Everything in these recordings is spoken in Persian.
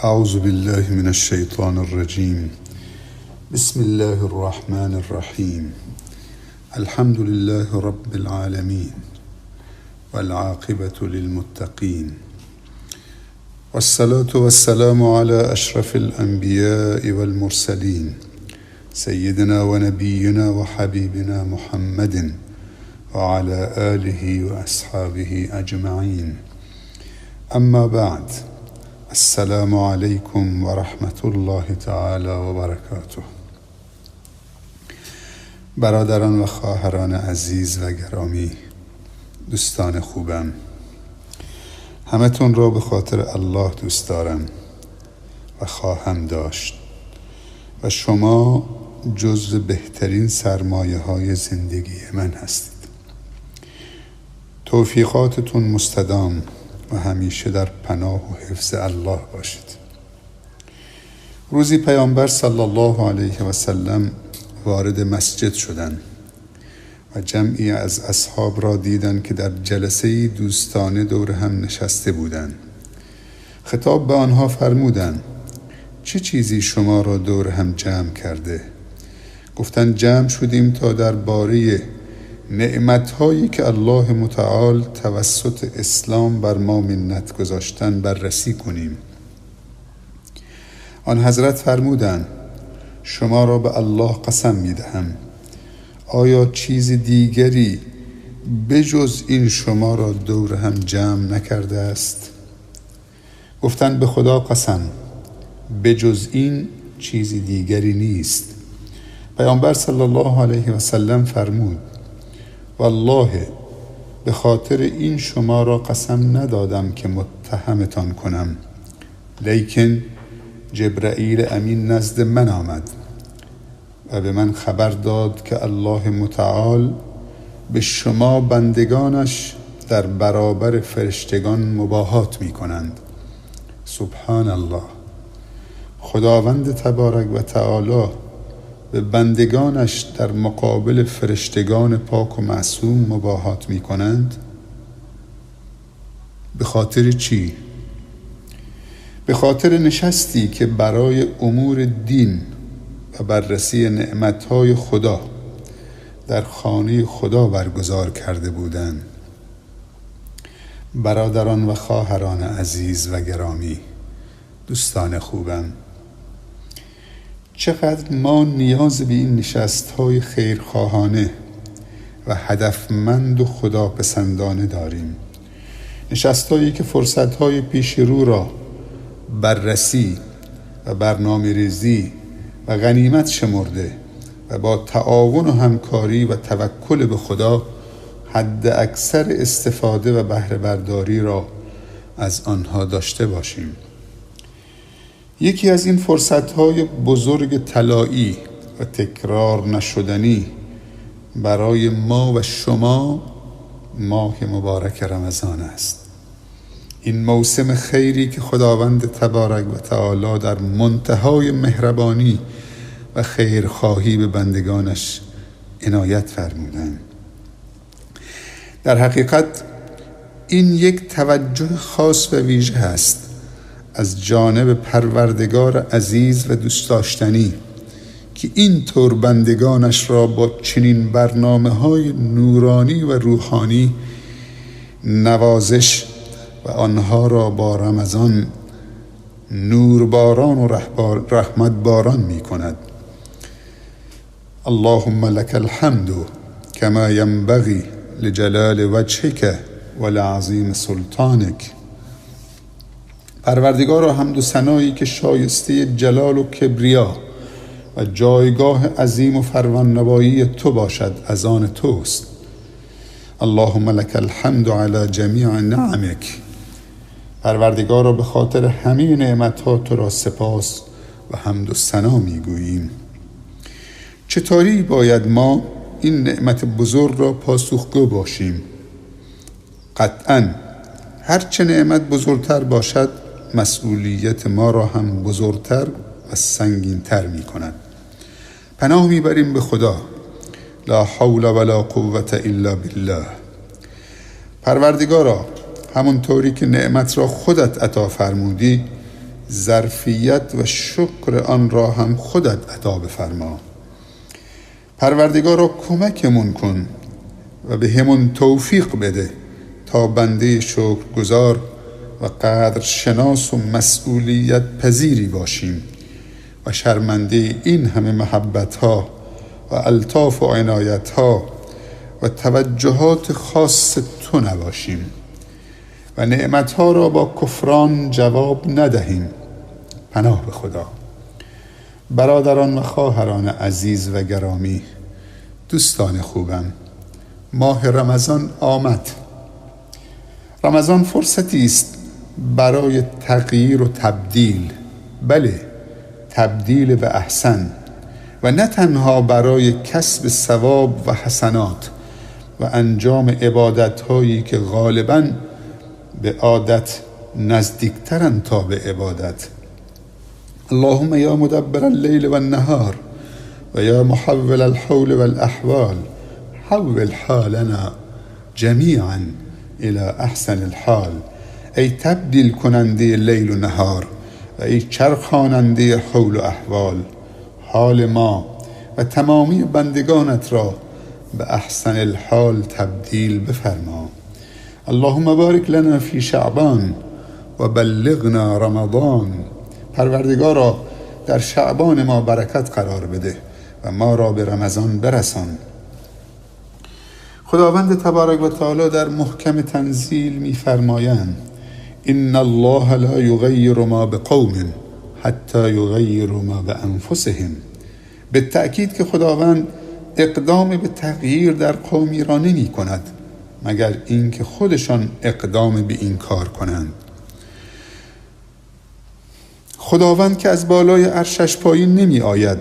اعوذ بالله من الشیطان الرجیم. بسم الله الرحمن الرحیم. الحمد لله رب العالمین والعاقبة للمتقین والصلاة والسلام على اشرف الانبیاء والمرسلین سیدنا و نبینا و حبیبنا محمد وعلى آله و اصحابه اجمعین. اما بعد، السلام علیکم و رحمت الله تعالی و برکاته. برادران و خواهران عزیز و گرامی، دوستان خوبم، همتون را به خاطر الله دوست دارم و خواهم داشت و شما جزو بهترین سرمایه های زندگی من هستید. توفیقاتتون مستدام و همیشه در پناه و حفظ الله باشید. روزی پیامبر صلی الله علیه و سلم وارد مسجد شدند و جمعی از اصحاب را دیدند که در جلسه دوستانه دور هم نشسته بودند. خطاب به آنها فرمودند: چه چیزی شما را دور هم جمع کرده؟ گفتند: جمع شدیم تا درباره نعمت‌هایی که الله متعال توسط اسلام بر ما منت گذاشتن بررسی کنیم. آن حضرت فرمودند: شما را به الله قسم می‌دهم، آیا چیز دیگری بجز این شما را دور هم جمع نکرده است؟ گفتند: به خدا قسم، بجز این چیز دیگری نیست. پیامبر صلی الله علیه و سلم فرمود: والله به خاطر این شما را قسم ندادم که متهمتان کنم، لیکن جبرئیل امین نزد من آمد و به من خبر داد که الله متعال به شما بندگانش در برابر فرشتگان مباهات می کنند. سبحان الله، خداوند تبارک و تعالی به بندگانش در مقابل فرشتگان پاک و معصوم مباهات می کنند. به خاطر چی؟ به خاطر نشستی که برای امور دین و بررسی نعمتهای خدا در خانه خدا برگزار کرده بودند. برادران و خواهران عزیز و گرامی، دوستان خوبم، چقدر ما نیاز به این نشست‌های خیرخواهانه و هدفمند و خداپسندانه داریم. نشست‌هایی که فرصت‌های پیش رو را بررسی و برنامه‌ریزی و غنیمت شمرده و با تعاون و همکاری و توکل به خدا حد اکثر استفاده و بهره برداری را از آنها داشته باشیم. یکی از این فرصت‌های بزرگ طلایی و تکرار نشدنی برای ما و شما ماه مبارک رمضان است. این موسم خیری که خداوند تبارک و تعالی در منتهای مهربانی و خیرخواهی به بندگانش عنایت فرمودند. در حقیقت این یک توجه خاص و ویژه است از جانب پروردگار عزیز و دوست داشتنی که این طور بندگانش را با چنین برنامه‌های نورانی و روحانی نوازش و آنها را با رمضان نورباران و رحمت باران می کند. اللهم لك الحمد كما ينبغي لجلال وجهك ولعظیم سلطانك. پروردگارا، حمد و ثنایی که شایسته جلال و کبریا و جایگاه عظیم و فرمانروایی تو باشد از آن توست. اللهم لك الحمد على جمیع نعمک. پروردگارا، به خاطر همه نعمت‌ها تو را سپاس و حمد و ثنا می‌گوییم. چطوری باید ما این نعمت بزرگ را پاسخگو باشیم؟ قطعاً هرچه نعمت بزرگتر باشد مسئولیت ما را هم بزرگتر و سنگینتر می کند. پناه می بریم به خدا. لا حول ولا قوة الا بالله. پروردگارا، همونطوری که نعمت را خودت عطا فرمودی ظرفیت و شکر آن را هم خودت عطا بفرما. پروردگارا کمکمون کن و به همون توفیق بده تا بنده شکرگزار و قدر شناس و مسئولیت پذیری باشیم و شرمنده این همه محبت ها و الطاف و عنایت ها و توجهات خاص تو نباشیم و نعمت ها را با کفران جواب ندهیم. پناه به خدا. برادران و خواهران عزیز و گرامی، دوستان خوبم، ماه رمضان آمد. رمضان فرصتی است برای تغییر و تبدیل، بله، تبدیل به احسن، و نه تنها برای کسب ثواب و حسنات و انجام عبادت‌هایی که غالباً به عادت نزدیکترن تا به عبادت. اللهم یا مدبر اللیل والنهار و یا محول الحول والاحوال حول حالنا جمیعا الى احسن الحال. ای تبدیل کننده لیل و نهار و ای چرخاننده حول و احوال، حال ما و تمامی بندگانت را به احسن الحال تبدیل بفرما. اللهم بارک لنا فی شعبان و بلغنا رمضان. پروردگارا در شعبان ما برکت قرار بده و ما را به رمضان برسان. خداوند تبارک و تعالی در محکم تنزیل می‌فرمایند: ان الله لا یغیر ما بقوم حتی یغیروا ما بانفسهم. به تأکید که خداوند اقدام به تغییر در قومی را نمی کند مگر اینکه خودشان اقدام به این کار کنند. خداوند که از بالای عرشش پایین نمی آید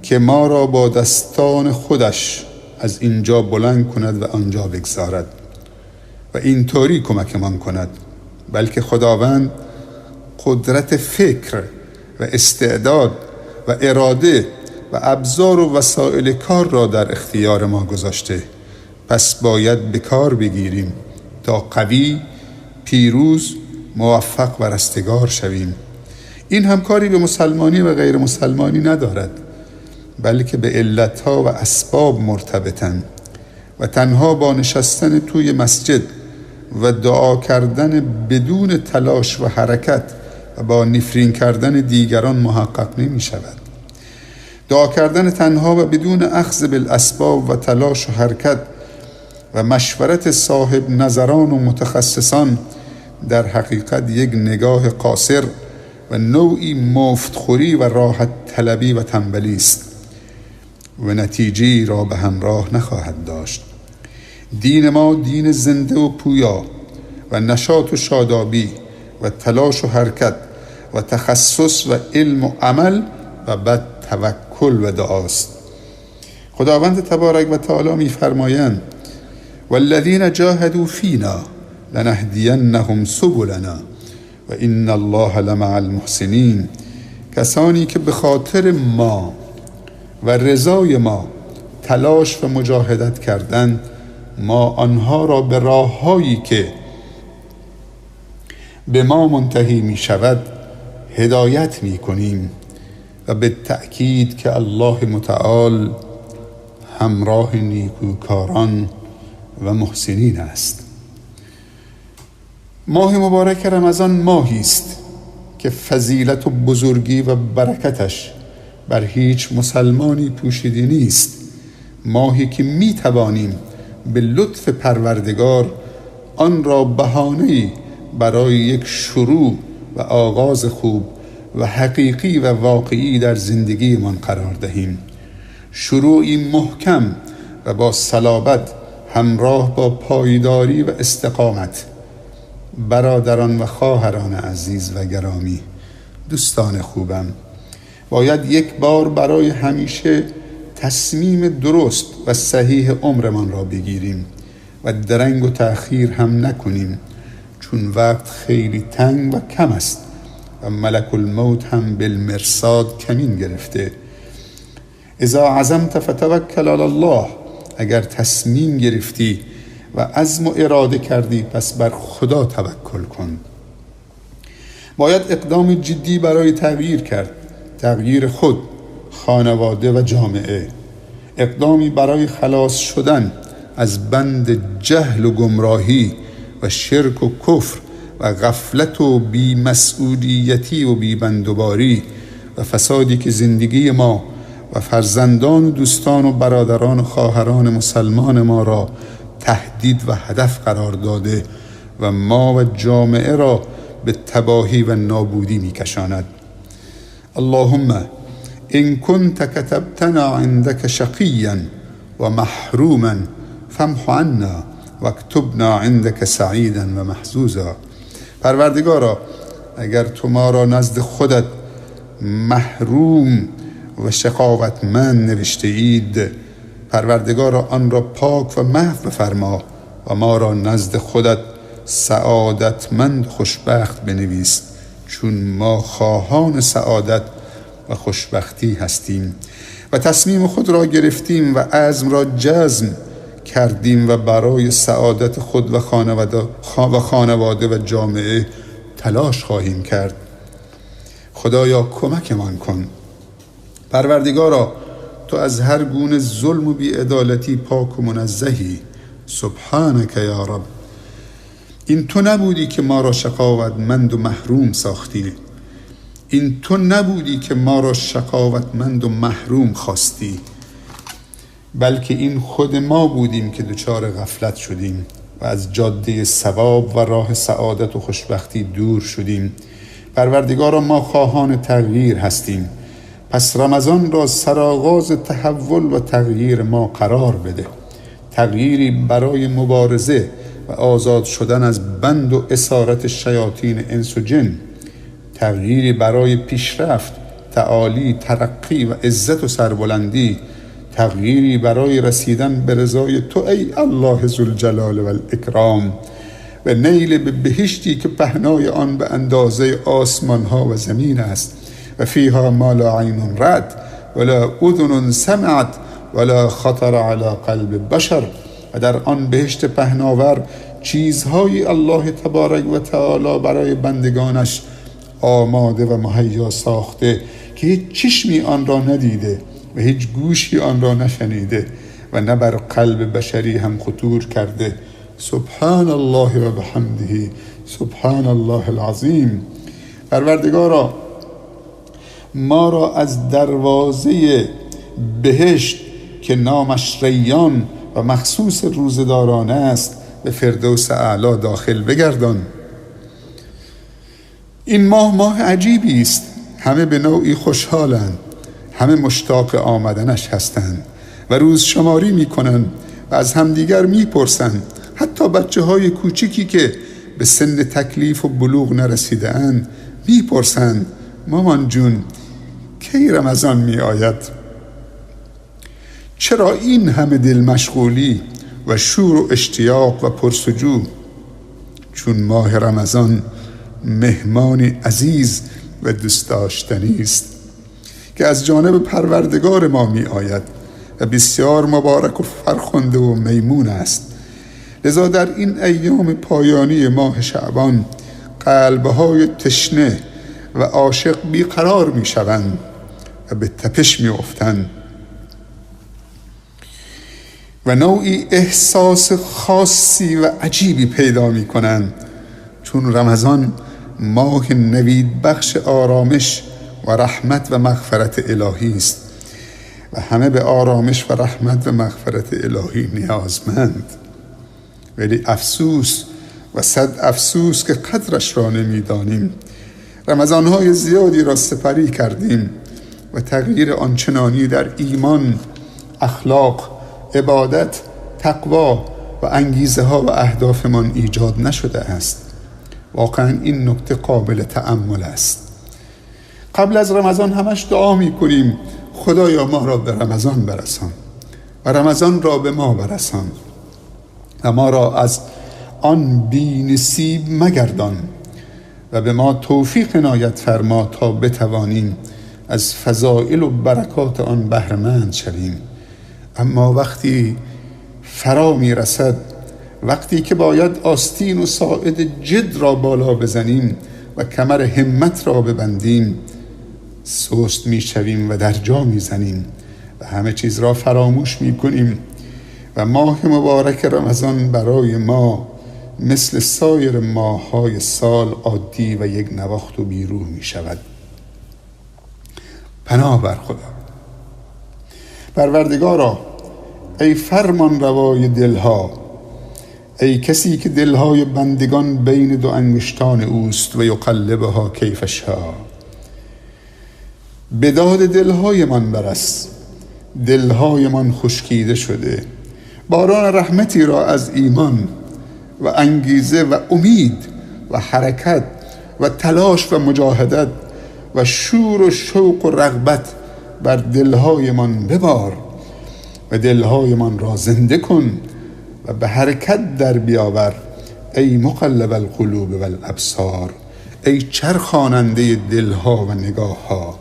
که ما را با دستان خودش از اینجا بلند کند و آنجا بگذارد و اینطوری کمکمان کند، بلکه خداوند قدرت فکر و استعداد و اراده و ابزار و وسایل کار را در اختیار ما گذاشته. پس باید به کار بگیریم تا قوی، پیروز، موفق و رستگار شویم. این همکاری به مسلمانی و غیر مسلمانی ندارد، بلکه به علتها و اسباب مرتبطند و تنها با نشستن توی مسجد و دعا کردن بدون تلاش و حرکت و با نفرین کردن دیگران محقق نمی شود. دعا کردن تنها و بدون اخذ بالاسباب و تلاش و حرکت و مشورت صاحب نظران و متخصصان در حقیقت یک نگاه قاصر و نوعی مفتخوری و راحت طلبی و تنبلی است و نتیجه را به همراه نخواهد داشت. دین ما دین زنده و پویا و نشاط و شادابی و تلاش و حرکت و تخصص و علم و عمل و بعد توکل و دعاست. خداوند تبارک و تعالی می‌فرمایند: والذین جاهدوا فینا لنهدینهم سبلنا و ان الله لمع المحسنین. کسانی که به خاطر ما و رضای ما تلاش و مجاهدت کردند، ما آنها را به راههایی که به ما منتهی می شود هدایت می کنیم و به تأکید که الله متعال همراه نیکوکاران و محسنین است. ماه مبارک رمضان ماهی است که فضیلت و بزرگی و برکتش بر هیچ مسلمانی پوشیده نیست. ماهی که می توانیم به لطف پروردگار آن را بهانه‌ای برای یک شروع و آغاز خوب و حقیقی و واقعی در زندگیمان قرار دهیم. شروعی محکم و با صلابت همراه با پایداری و استقامت. برادران و خواهران عزیز و گرامی، دوستان خوبم، باید یک بار برای همیشه تصمیم درست و صحیح عمرمان را بگیریم و درنگ و تأخیر هم نکنیم، چون وقت خیلی تنگ و کم است و ملک الموت هم بالمرصاد کمین گرفته. اذا عزمت فتوکل علی الله. اگر تصمیم گرفتی و عزم و اراده کردی پس بر خدا توکل کن. باید اقدام جدی برای تغییر کرد، تغییر خود، خانواده و جامعه، اقدامی برای خلاص شدن از بند جهل و گمراهی و شرک و کفر و غفلت و بی‌مسئولیتی و بی‌بندوباری و فسادی که زندگی ما و فرزندان و دوستان و برادران و خواهران مسلمان ما را تهدید و هدف قرار داده و ما و جامعه را به تباهی و نابودی می‌کشاند. اللهم إن كنت كتبتنا عندك شقيا ومحروما فامح عنا واكتبنا عندك سعيدا ومحظوظا. پروردگارا، اگر تو ما را نزد خودت محروم و شقاوتمند نوشته اید، پروردگارا آن را پاک و محو بفرما و ما را نزد خودت سعادتمند خوشبخت بنویس، چون ما خواهان سعادت و خوشبختی هستیم و تصمیم خود را گرفتیم و عزم را جزم کردیم و برای سعادت خود و خانواده و جامعه تلاش خواهیم کرد. خدایا کمکمان کن. پروردگارا، تو از هر گونه ظلم و بی‌عدالتی پاک و منزهی. سبحانک یا رب. این تو نبودی که ما را شقاوتمند و محروم ساختی، این تو نبودی که ما را شقاوتمند و محروم خواستی، بلکه این خود ما بودیم که دچار غفلت شدیم و از جاده ثواب و راه سعادت و خوشبختی دور شدیم. پروردگارا، ما خواهان تغییر هستیم، پس رمضان را سرآغاز تحول و تغییر ما قرار بده، تغییری برای مبارزه و آزاد شدن از بند و اسارت شیاطین انس و جن، تغییری برای پیشرفت، تعالی، ترقی و عزت و سربلندی، تغییری برای رسیدن به رضای تو ای الله ذوالجلال والاکرام و نیل به بهشتی که پهنای آن به اندازه آسمان ها و زمین است و فیها ما لا عین رأت ولا اذن سمعت ولا خطر علی قلب بشر. و در آن بهشت پهناور چیزهای الله تبارک و تعالی برای بندگانش آماده و مهیا ساخته که هیچ چشمی آن را ندیده و هیچ گوشی آن را نشنیده و نه بر قلب بشری هم خطور کرده. سبحان الله و بحمده، سبحان الله العظیم. پروردگارا، ما را از دروازه بهشت که نامش ریان و مخصوص روزداران است به فردوس اعلی داخل بگردان. این ماه ماه عجیبی است، همه به نوعی خوشحالند، همه مشتاق آمدنش هستند و روز شماری میکنند و از همدیگر میپرسند. حتی بچه های کوچیکی که به سن تکلیف و بلوغ نرسیده اند میپرسند مامان جون کی رمضان میآید؟ چرا این همه دل مشغولی و شور و اشتیاق و پرسجو؟ چون ماه رمضان مهمان عزیز و دوست داشتنی است که از جانب پروردگار ما می آید و بسیار مبارک و فرخنده و میمون است. لذا در این ایام پایانی ماه شعبان قلبهای تشنه و عاشق بیقرار می شوند و به تپش می افتند و نوعی احساس خاصی و عجیبی پیدا می کنند، چون رمضان ماه نوید بخش آرامش و رحمت و مغفرت الهی است و همه به آرامش و رحمت و مغفرت الهی نیازمند. ولی افسوس و صد افسوس که قدرش را نمیدانیم. رمضانهای زیادی را سپری کردیم و تغییر آنچنانی در ایمان، اخلاق، عبادت، تقوا و انگیزه ها و اهدافمان ایجاد نشده است. واقعا این نکته قابل تأمل است. قبل از رمضان همش دعا میکنیم خدایا ما را به رمضان برسان و رمضان را به ما برسان و ما را از آن بی نصیب مگردان و به ما توفیق عنایت فرما تا بتوانیم از فضائل و برکات آن بهره مند شویم. اما وقتی فرا میرسد، وقتی که باید آستین و ساعد جد را بالا بزنیم و کمر همت را ببندیم سست می شویم و در جا می زنیم و همه چیز را فراموش می کنیم و ماه مبارک رمضان برای ما مثل سایر ماه‌های سال عادی و یک نواخت و بیروح می شود. پناه بر خدا. پروردگارا، ای فرمان روای دلها، ای کسی که دلهای بندگان بین دو انگشتان اوست و یقلبها کیف شاء، به داد دلهایمان برس. دلهایمان خشکیده شده، باران رحمتی را از ایمان و انگیزه و امید و حرکت و تلاش و مجاهدت و شور و شوق و رغبت بر دلهایمان ببار و دلهایمان را زنده کن و به حرکت در بیاور. ای مقلب القلوب و الابصار، ای چرخاننده دلها و نگاهها،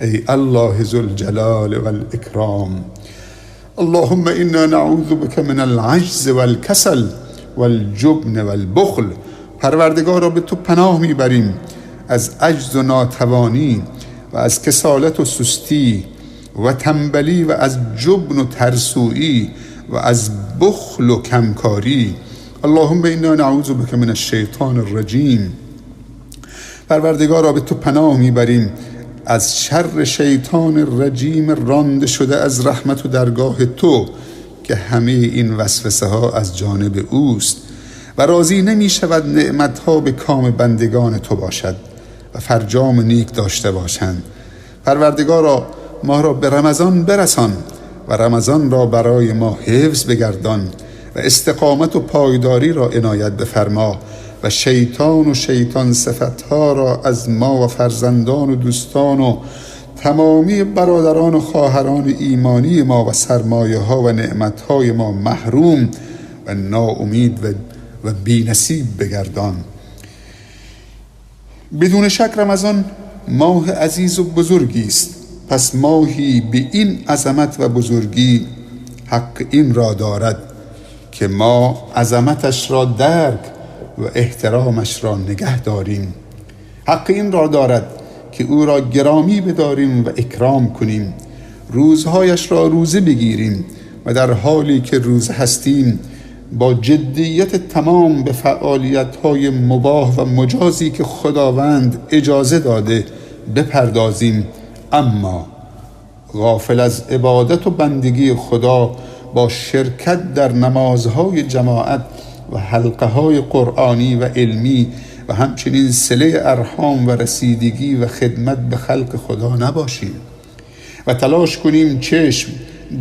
ای الله ذو الجلال و الاکرام. اللهم انا نعوذ بک من العجز والکسل والجبن والبخل. پروردگارا، به تو پناه میبریم از عجز و ناتوانی و از کسالت و سستی و تنبلی و از جبن و ترسویی و از بخل و کمکاری. اللهم انا نعوذ بک من الشیطان الرجیم. پروردگارا، به تو پناه میبریم از شر شیطان رجیم رانده شده از رحمت و درگاه تو که همه این وسوسه ها از جانب اوست و راضی نمی شود نعمت ها به کام بندگان تو باشد و فرجام نیک داشته باشند. پروردگارا، ما را به رمضان برسان و رمضان را برای ما حفظ بگردان و استقامت و پایداری را عنایت بفرما و شیطان و شیطان صفتها را از ما و فرزندان و دوستان و تمامی برادران و خواهران ایمانی ما و سرمایه ها و نعمت های ما محروم و ناامید و بی نصیب بگردان. بدون شک رمضان ماه عزیز و بزرگی است، پس ماهی به این عظمت و بزرگی حق این را دارد که ما عظمتش را درک و احترامش را نگه داریم. حق این را دارد که او را گرامی بداریم و اکرام کنیم، روزهایش را روزه بگیریم و در حالی که روزه هستیم با جدیت تمام به فعالیت‌های مباح و مجازی که خداوند اجازه داده بپردازیم، اما غافل از عبادت و بندگی خدا با شرکت در نمازهای جماعت و حلقه های قرآنی و علمی و همچنین صله ارحام و رسیدگی و خدمت به خلق خدا نباشیم و تلاش کنیم چشم،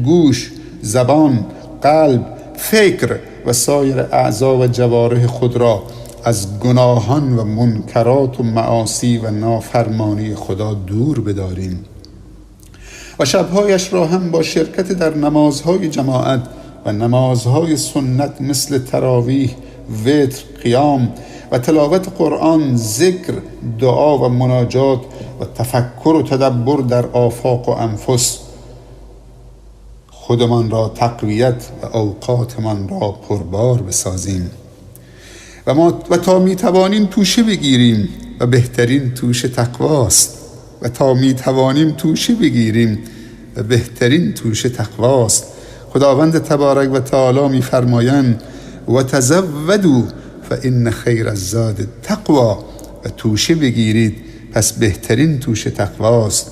گوش، زبان، قلب، فکر و سایر اعضا و جوارح خود را از گناهان و منکرات و معاصی و نافرمانی خدا دور بداریم و شبهایش را هم با شرکت در نمازهای جماعت و نمازهای سنت مثل تراویح، وتر، قیام و تلاوت قرآن، ذکر، دعا و مناجات و تفکر و تدبر در آفاق و انفس خودمان را تقویت و اوقاتمان را پربار بسازیم و تا می توانیم توشه بگیریم و بهترین توشه تقواست و تا می توانیم توشه بگیریم و بهترین توشه تقواست. خداوند تبارک و تعالی می فرمایند و تزودوا فان خیر الزاد التقوا، و توشه بگیرید پس بهترین توشه تقواست.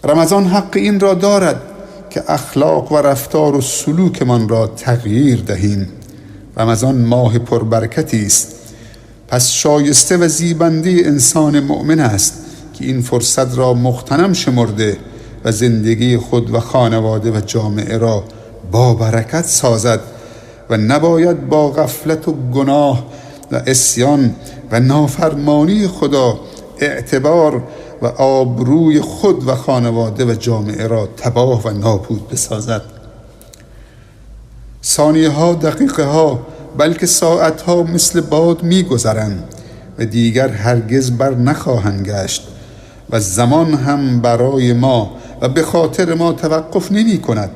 رمضان حق این را دارد که اخلاق و رفتار و سلوکمان را تغییر دهیم. رمضان ماه پربرکتی است، پس شایسته و زیبنده انسان مؤمن است که این فرصت را مغتنم شمرده و زندگی خود و خانواده و جامعه را با برکت سازد و نباید با غفلت و گناه و عصیان و نافرمانی خدا اعتبار و آبروی خود و خانواده و جامعه را تباه و نابود بسازد. ثانیه ها، دقیقه ها، بلکه ساعت ها مثل باد می گذرند و دیگر هرگز بر نخواهند گشت و زمان هم برای ما و به خاطر ما توقف نمی کند.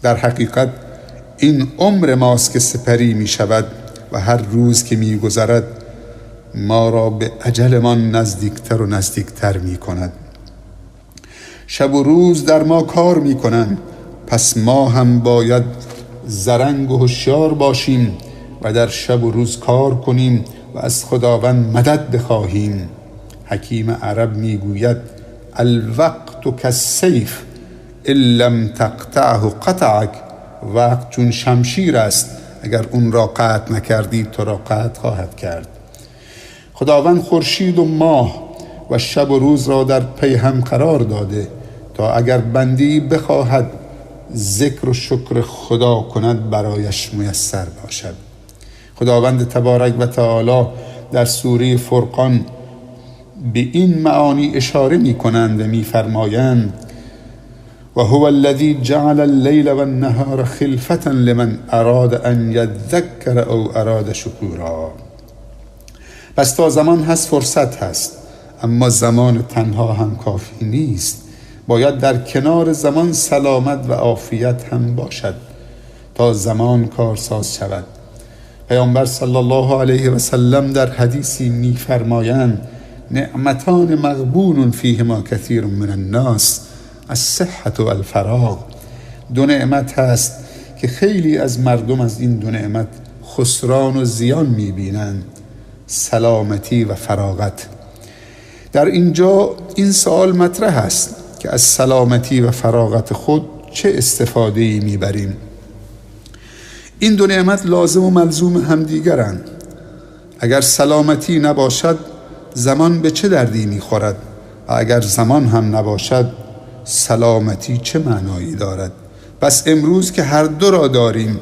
در حقیقت این عمر ماست که سپری می شود و هر روز که می گذرد ما را به اجلمان نزدیکتر و نزدیکتر می کند. شب و روز در ما کار می کنند، پس ما هم باید زرنگ و هوشیار باشیم و در شب و روز کار کنیم و از خداوند مدد بخواهیم. حکیم عرب می گوید الوقت کالسیف ان لم تقطعه قطعک. وقت چون شمشیر است، اگر اون را قطع نکردی تو را قطع خواهد کرد. خداوند خورشید و ماه و شب و روز را در پی هم قرار داده تا اگر بندی بخواهد ذکر و شکر خدا کند برایش میسر باشد. خداوند تبارک و تعالی در سوره فرقان به این معانی اشاره می کنند و می فرمایند و هو الذی جعل اللیل والنهار خلفة لمن اراد ان یذکر او اراد شکورا. پس تا زمان هست فرصت هست، اما زمان تنها هم کافی نیست. باید در کنار زمان سلامت و عافیت هم باشد تا زمان کارساز شود. پیامبر صلی الله علیه و سلم در حدیثی می‌فرمایند نعمتان مغبون فیهما کثیر من الناس الصحة و الفراغ. دو نعمت هست که خیلی از مردم از این دو نعمت خسران و زیان می‌بینند، سلامتی و فراغت. در اینجا این سوال مطرح است که از سلامتی و فراغت خود چه استفاده‌ای می‌بریم؟ این دو نعمت لازم و ملزوم همدیگرند. اگر سلامتی نباشد زمان به چه دردی می‌خورد؟ و اگر زمان هم نباشد سلامتی چه معنایی دارد؟ پس امروز که هر دو را داریم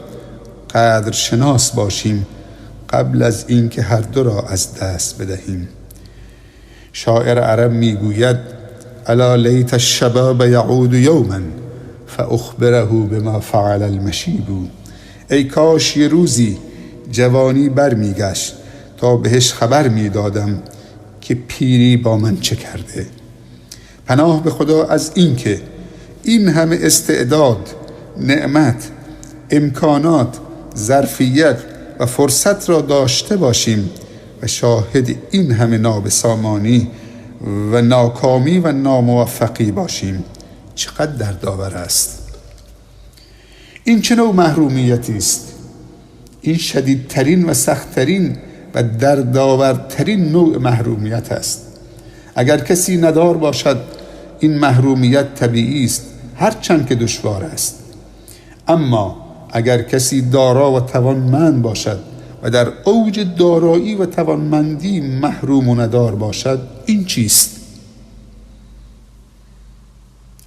قدر شناس باشیم قبل از اینکه هر دو را از دست بدهیم. شاعر عرب میگوید الا لیت الشباب یعود یوما فاخبره بما فعل المشیب. ای کاش یه روزی جوانی برمیگشت تا بهش خبر میدادم که پیری با من چه کرده. پناه به خدا از این که این همه استعداد، نعمت، امکانات، ظرفیت و فرصت را داشته باشیم و شاهد این همه نابسامانی و ناکامی و ناموفقی باشیم. چقدر دردآور است. این چه نوع محرومیتی است؟ این شدیدترین و سختترین و دردآورترین نوع محرومیت است. اگر کسی ندار باشد این محرومیت طبیعی است، هرچند که دشوار است. اما اگر کسی دارا و توانمند باشد و در اوج دارایی و توانمندی محروم و ندار باشد، این چیست؟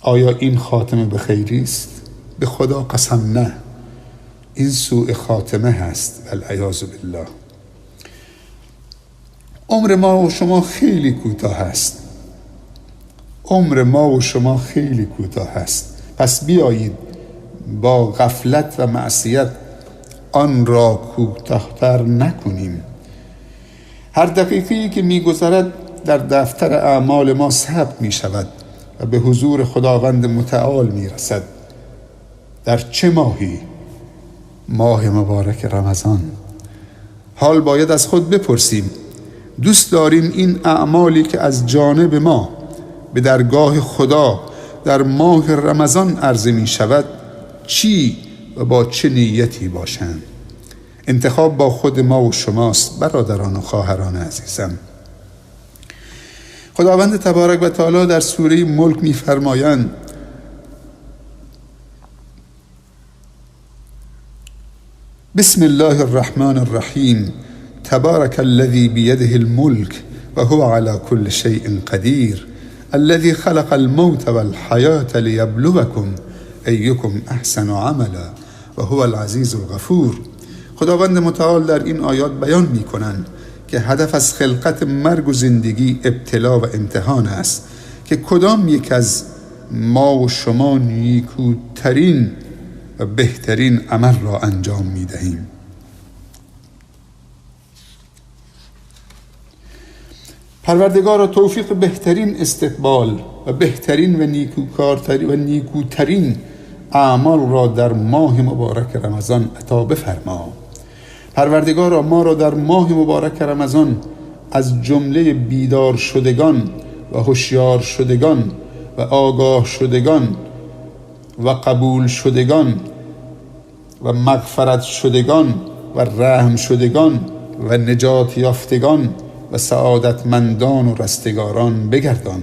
آیا این خاتمه به خیری است؟ به خدا قسم نه، این سوء خاتمه هست، والعیاذ بالله. عمر ما و شما خیلی کوتاه است. عمر ما و شما خیلی کوتاه است. پس بیایید با غفلت و معصیت آن را کوتاه‌تر نکنیم. هر دقیقه‌ای که می‌گذرد در دفتر اعمال ما ثبت می‌شود و به حضور خداوند متعال می‌رسد. در چه ماهی؟ ماه مبارک رمضان. حال باید از خود بپرسیم دوست داریم این اعمالی که از جانب ما به درگاه خدا در ماه رمضان عرضه می شود چی و با چه نیتی باشند؟ انتخاب با خود ما و شماست برادران و خواهران عزیزم. خداوند تبارک و تعالی در سوره ملک می فرمایند بسم الله الرحمن الرحیم تبارک الذی بیده الملک و هو علی کل شیء قدیر الذی خلق الموت والحیاة لیبلوکم ایکم احسن عملا و هو العزیز الغفور. خداوند متعال در این آیات بیان می کنند که هدف از خلقت مرگ و زندگی ابتلا و امتحان است که کدام یک از ما و شما نیکوترین و بهترین عمل را انجام می دهیم. پروردگارا توفیق بهترین استقبال و بهترین و نیکوکارترین و نیکوترین اعمال را در ماه مبارک رمضان عطا بفرما. پروردگارا ما را در ماه مبارک رمضان از جمله بیدار شدگان و هوشیار شدگان و آگاه شدگان و قبول شدگان و مغفرت شدگان و رحم شدگان و نجات یافتگان و سعادتمندان و رستگاران بگردان.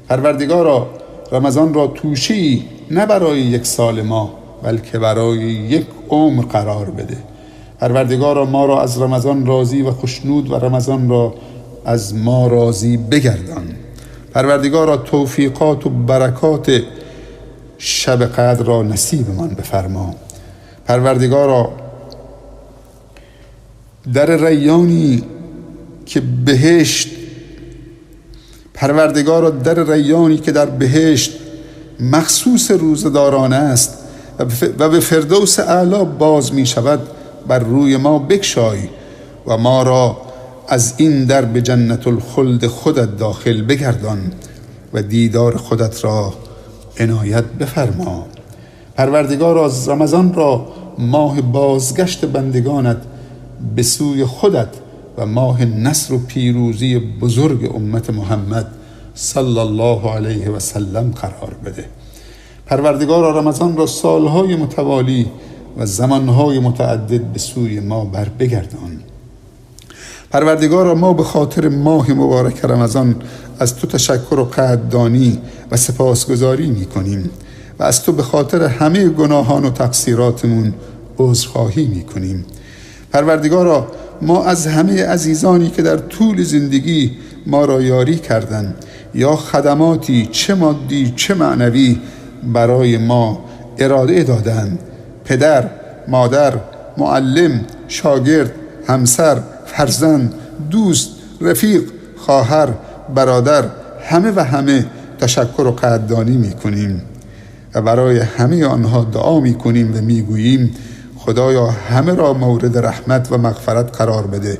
پروردگارا رمضان را توشه‌ای نه برای یک سال ما بلکه برای یک عمر قرار بده. پروردگارا ما را از رمضان راضی و خوشنود و رمضان را از ما راضی بگردان. پروردگارا توفیقات و برکات شب قدر را نصیبمان بفرما. پروردگارا در ریانی که بهشت، پروردگارا در ریانی که در بهشت مخصوص روزداران است و به فردوس اعلی باز می شود بر روی ما بکشای و ما را از این در به جنت الخلد خودت داخل بگردان و دیدار خودت را عنایت بفرما. پروردگارا رمضان را ماه بازگشت بندگانت به سوی خودت و ماه نصر و پیروزی بزرگ امت محمد صلی الله علیه و سلم قرار بده. پروردگارا رمضان را سالهای متوالی و زمانهای متعدد به سوی ما بر بگردان. پروردگارا ما به خاطر ماه مبارک رمضان از تو تشکر و قدردانی و سپاسگزاری میکنیم و از تو به خاطر همه گناهان و تقصیراتمون عذرخواهی میکنیم. پروردگارا ما از همه عزیزانی که در طول زندگی ما را یاری کردند یا خدماتی چه مادی چه معنوی برای ما اراده دادند، پدر، مادر، معلم، شاگرد، همسر، فرزند، دوست، رفیق، خواهر، برادر، همه و همه تشکر و قدردانی میکنیم و برای همه آنها دعا میکنیم و میگوییم خدایا همه را مورد رحمت و مغفرت قرار بده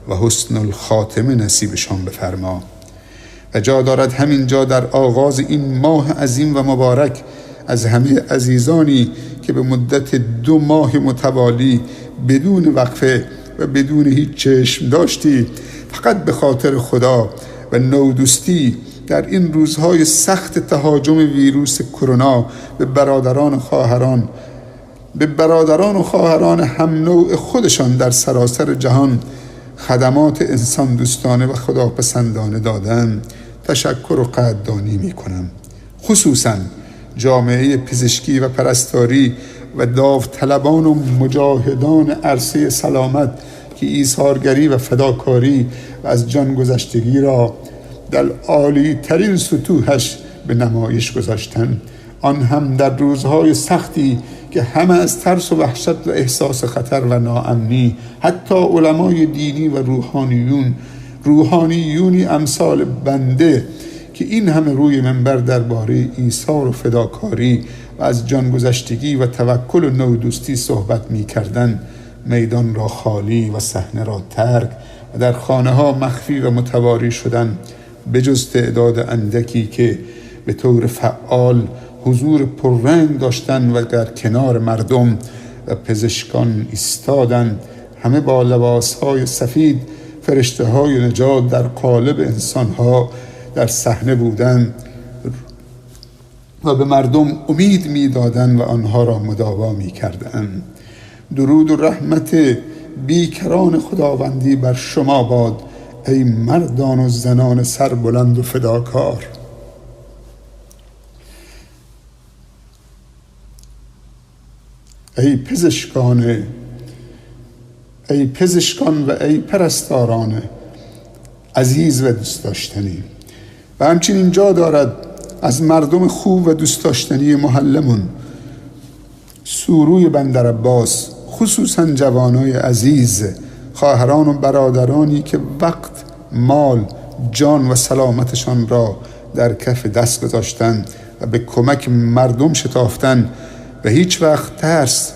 و حسن الخاتمه نصیبشان بفرما. و جا دارد همینجا در آغاز این ماه عظیم و مبارک از همه عزیزانی که به مدت 2 ماه متوالی بدون وقفه و بدون هیچ چشم داشتی فقط به خاطر خدا و نودوستی در این روزهای سخت تهاجم ویروس کرونا به برادران و خواهران هم نوع خودشان در سراسر جهان خدمات انسان دوستانه و خداپسندانه دادن تشکر و قدردانی می کنم. خصوصا جامعه پزشکی و پرستاری و داوطلبان و مجاهدان عرصه سلامت که ایثارگری و فداکاری و از جان گذشتگی را در عالی ترین سطوحش به نمایش گذاشتند، آن هم در روزهای سختی که همه از ترس و وحشت و احساس خطر و ناامنی، حتی علمای دینی و روحانیونی امثال بنده که این همه روی منبر درباره ایثار و فداکاری و از جان گذشتگی و توکل و نودوستی صحبت می‌کردند، میدان را خالی و صحنه را ترک و در خانه ها مخفی و متواری شدند، بجز تعداد اندکی که به طور فعال حضور پررنگ داشتند و در کنار مردم و پزشکان ایستادند، همه با لباسهای سفید فرشته های نجات در قالب انسانها در صحنه بودند و به مردم امید میدادند و آنها را مداوا میکردند. درود و رحمت بیکران خداوندی بر شما باد ای مردان و زنان سربلند و فداکار. ای پزشکان و ای پرستاران عزیز و دوست داشتنی. و همچنین جا دارد از مردم خوب و دوست داشتنی محلمون سوروی بندرعباس، خصوصا جوانای عزیز، خواهران و برادرانی که وقت، مال، جان و سلامتشان را در کف دست گذاشتند و به کمک مردم شتافتند و هیچ وقت ترس،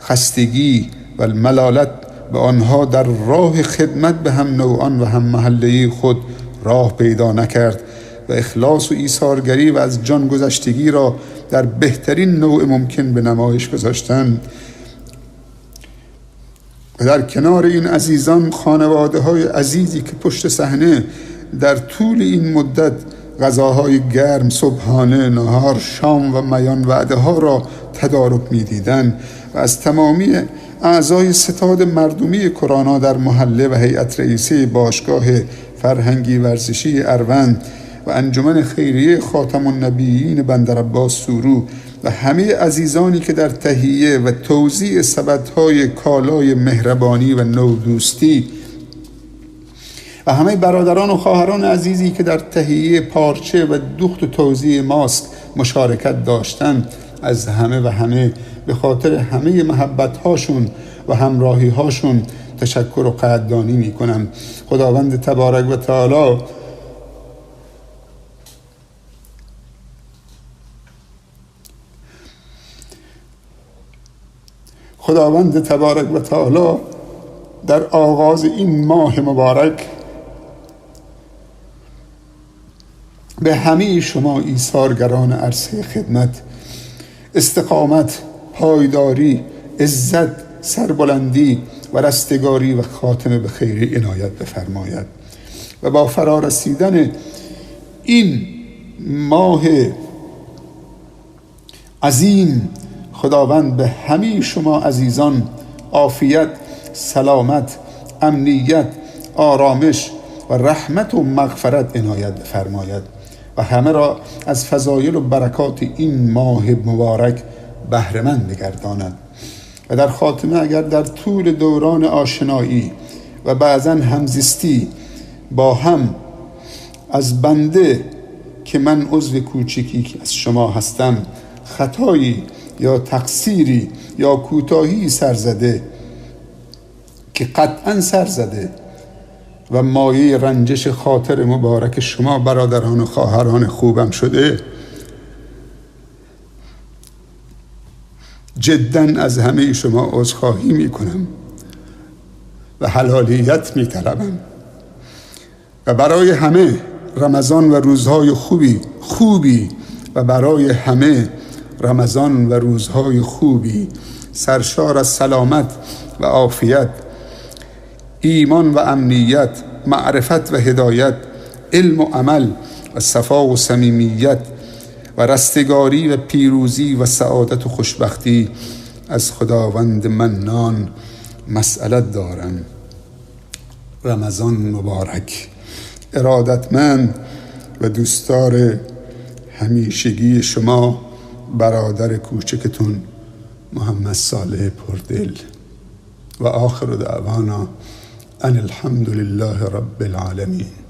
خستگی و ملالت به آنها در راه خدمت به هم نوعان و هم محله‌ای خود راه پیدا نکرد و اخلاص و ایثارگری و از جان گذشتگی را در بهترین نوع ممکن به نمایش گذاشتند. و در کنار این عزیزان خانواده های عزیزی که پشت صحنه در طول این مدت غذاهای گرم، صبحانه، نهار، شام و میان وعده ها را تدارک می دیدن و از تمامی اعضای ستاد مردمی کرونا در محله و هیئت رئیسه باشگاه فرهنگی ورزشی اروند و انجمن خیریه خاتم النبیین بندرعباس سورو و همه عزیزانی که در تهیه و توزیع سبدهای کالای مهربانی و نودوستی و همه برادران و خواهران عزیزی که در تهیه پارچه و دوخت و توزیع ماسک مشارکت داشتند، از همه و همه به خاطر همه محبت هاشون و همراهی هاشون تشکر و قدردانی می کنم. خداوند تبارک و تعالی خداوند تبارک و تعالی در آغاز این ماه مبارک به همه شما ایثارگران عرصه خدمت، استقامت، پایداری، عزت، سربلندی و رستگاری و خاتمه به خیر عنایت بفرماید و با فرارسیدن این ماه عظیم خداوند به همه شما عزیزان عافیت، سلامت، امنیت، آرامش و رحمت و مغفرت عنایت بفرماید و همه را از فضایل و برکات این ماه مبارک بهره‌مند بگرداند. و در خاتمه اگر در طول دوران آشنایی و بعضا همزیستی با هم از بنده که من عضو کوچکی از شما هستم خطایی یا تقصیری یا کوتاهی سرزده که قطعا سرزده و مایه رنجش خاطر مبارک شما برادران و خواهران خوبم شده، جدا از همه شما عذرخواهی میکنم و حلالیت میطلبم و برای همه رمضان و روزهای خوبی و برای همه رمضان و روزهای خوبی سرشار از سلامت و عافیت، ایمان و امنیت، معرفت و هدایت، علم و عمل و صفا و صمیمیت و رستگاری و پیروزی و سعادت و خوشبختی از خداوند منان مسئلت دارم. رمضان مبارک. ارادتمند و دوستدار همیشگی شما برادر کوچکتون محمد صالح پردل. و آخر دعوانا ان الحمد لله رب العالمین.